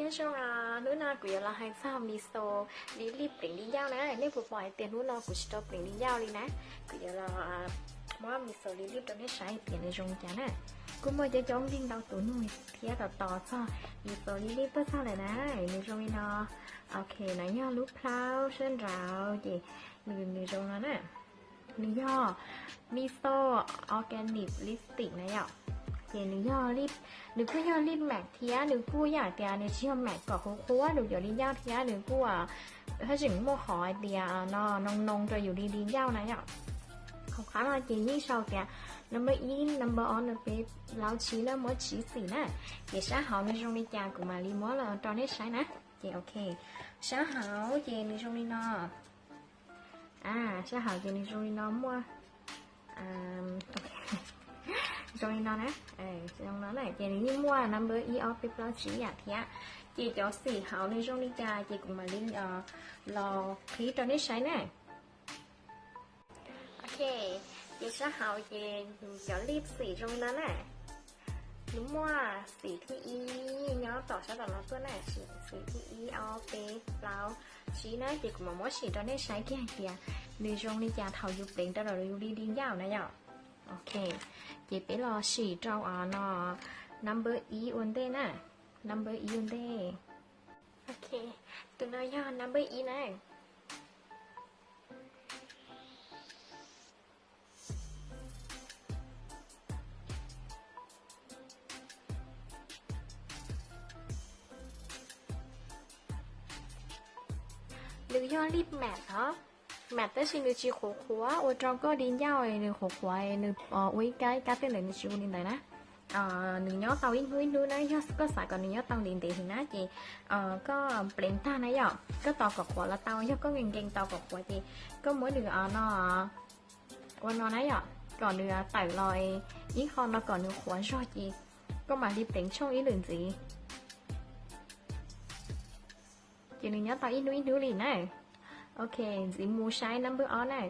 Nyob zoo, hnub no kuv yuav los hais txog Miso Lip pleev di ncauj na. Nej puas pom hais tias hnub no kuv tsis tau pleev di ncauj li na. Kuv yuav los muab Miso Lip rau nej saib hais tias nws zoo li cas na. Kuj muaj coob coob leej ntau tus nug thiab tos tos txog Miso Lip tuaj txog lawm na. Nws zoo li no. Ok, no yog lub plaub sab nraud ces nws, nws zoo no na. Nws yog Miso Organic Lipstick na yom. Ces nws yog, nws kuj yog lip matte thiab nws kuj yam tias nws tsis yog matte kom qhuav qhuav rau yus di ncauj thiab nws kuj haj tseem muaj qhov hais tias no noo noo rau yus di di ncauj na yom. Hauv qab no ces yeej sau tias number ib, number ob, number peb, plaub tsib na, muab tsib xim na. Ces sab hauv nws zoo li cas kuv mam li muab los rau nej saib na. Ces ok, sab hauv ces nws zoo li no. Sab hauv ces nws zoo li no muaj, zoo li no na. Zoo no na ces nws yeej muaj number ib ob peb plaub tsib yam thiab. Ces cov xim hauv nws zoo li cas ces kuv mam li los qhib rau nej saib na. Ok, ces sab hauv ces cov lip xim zoo li no na. Nws muaj xim thib ib nyob tom sab tom no tuaj na, xim thib ib ob peb plaub tsib na, ces kuv mam muab sim rau nej saib kiag hais tias nws zoo li cas thaum yus pleev rau yus di di ncauj na yom. Ok, ces peb los sim rau no number ib ua ntej na, number ib ua ntej. Ok, tus no yog number ib na. Nws yog lip matte os, matte tab sis nws tsis qhuav qhuav ua rau koj di ncauj nws qhuav qhuav, nws ua ib kab ib kab tej ntawd nws tsis ua li ntawd na. Nws nyob tau ib hnub ib hnub na, yog koj xav kom nws nyob tau ntev ntev heev na ces koj pleev tag na yom, koj tos kom qhuav los tau, yog koj nkees nkees tos kom qhuav ces koj muab nws no ua no na yom, kom nws tawm los ib qho no kom nws qhuav zog ces koj mam li pleev tshooj ib lwm ntxiv. Ces nws nyob tau ib hnub ib hnub li na. Ok, ntxiv mus saib number ob na.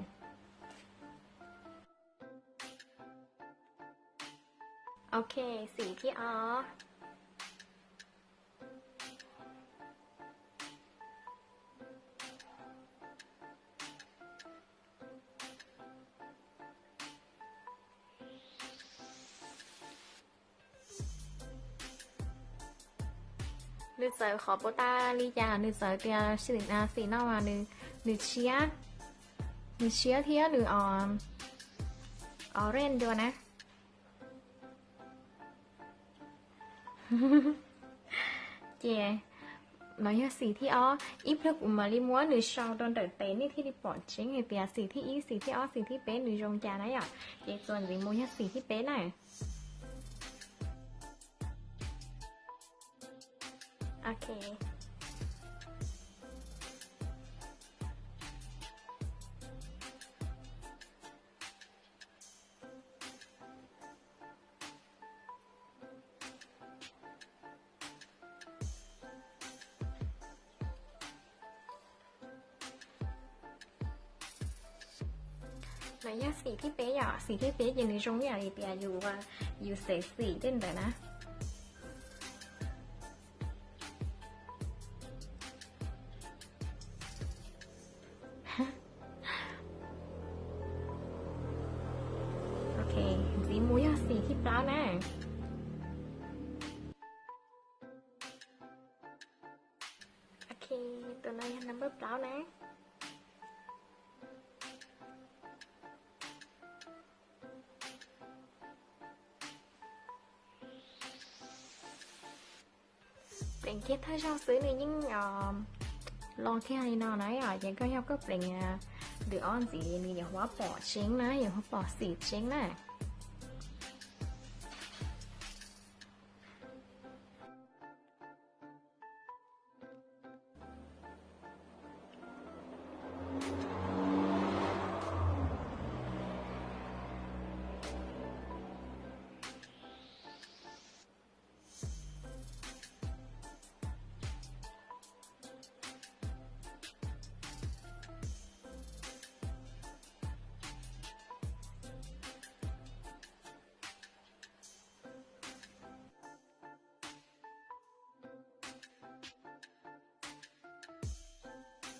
Ok, xim thib ob. Nws txawv qhov puas tas li cas, nws txawv tias xim no mas nws tshiab, nws tshiab thiab nws orange dua na. Ces no yog xim thib ob, ib pliag kuv mam li muab nws sau rau ntawm tes nej thiaj li pom tseeb hais tias xim thib ib, xim thib ob, xim thib peb nws zoo cas na yom. Ces txuas ntxiv mus yog xim thib peb na. Ok. No yog xim thib peb yom, xim thib peb ces nws zoo ib yam li tias yus, yus xev xim tej ntawd na. Ok, ntxiv mus yog xim thib plaub na. Ok, tus no yog number plaub na. Pleev kiag thawj zaug xwb nws yeej los kiag li no na yom, ces koj yog koj pleev ntawm ob ntxiv nws yuav pom tseeb na, yuav pom xim tseeb na.